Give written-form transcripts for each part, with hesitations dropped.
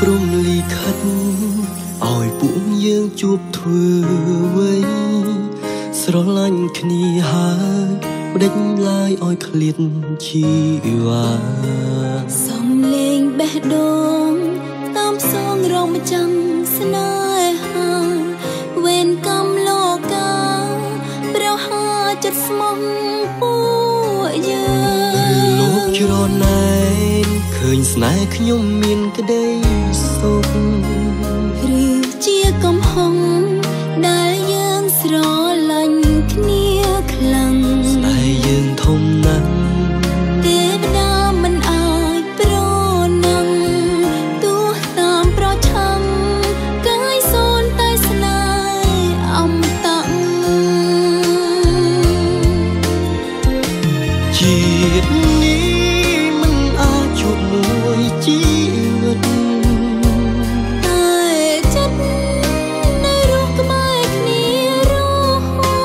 ព្រំលិខិតឲ្យពួកយើងជួបធ្វើអ្វីស្រឡាញ់គ្នាហើយបដិញឡើយឲ្យឃ្លាតជីវ៉ាសំលេងបេះដូងតាមសងរងម្ចាំងស្នេហាវេនកម្មលោកាប្រហាចិត្តស្មោះពួកយើងឬលោកច្រណែនឃើញស្នេហ៍ខ្ញុំមានក្តីសុខឬជាកំហុងដែលយើងស្រឡាញ់គ្នាខ្លាំងស្នេហ៍យើងធំណាស់ទេវតាមិនអាចប្រណឹងទោះតាមប្រឆាំងកាយសូន្យតែស្នេហ៍អមតៈជាតិនេះមិនអាចជួបមួយជីវិតតែចិត្តនៅរស់ក្បែរគ្នារហូ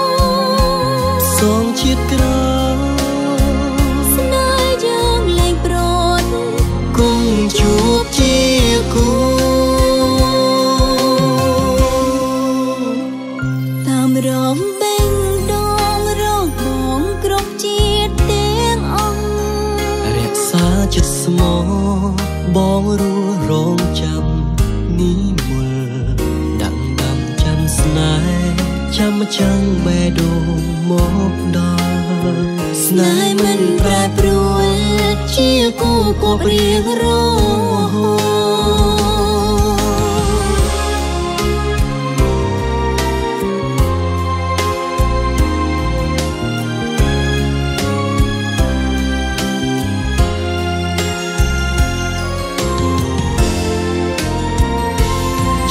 តសងជាតិក្រោយស្នេហ៍យើងលែងប្រត់គង់ជួបជាគូតាមរំបេងដងរកបងគ្រប់ជាតិទាំងអង្គរក្សាចិត្តស្មោះបងរស់រងចាំនិមលដាំដាំចាំស្នេហ៍ចាំចាំងបេះដូងមកដល់ស្នេហ៍មិនប្រែប្រួលជាគូគប់រៀងរហូត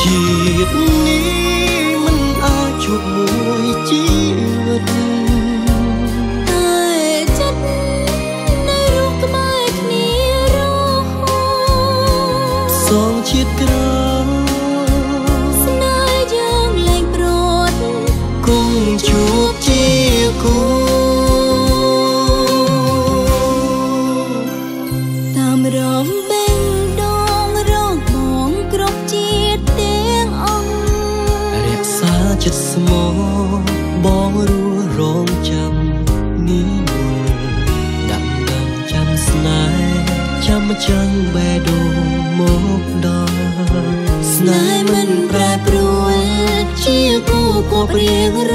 ជាតិនេះមិនអាចជួបមួយជីវិតតែចិត្តនៅរស់ក្បែរគ្នារហូតសងជាតិក្រោយស្នេហ៍យើងលែងប្រត់គង់ជួបជាគូតាមរំបេងដងរកបងគ្រប់ជាតិទាំងអង្គរក្សាចិត្តស្មោះបងរស់រងចាំនិមលដាំដាំចាំស្នេហ៍ចាំចាំងបេះដូងមកដល់ស្នេហ៍មិនប្រែប្រួលជាគូគប់រៀងរ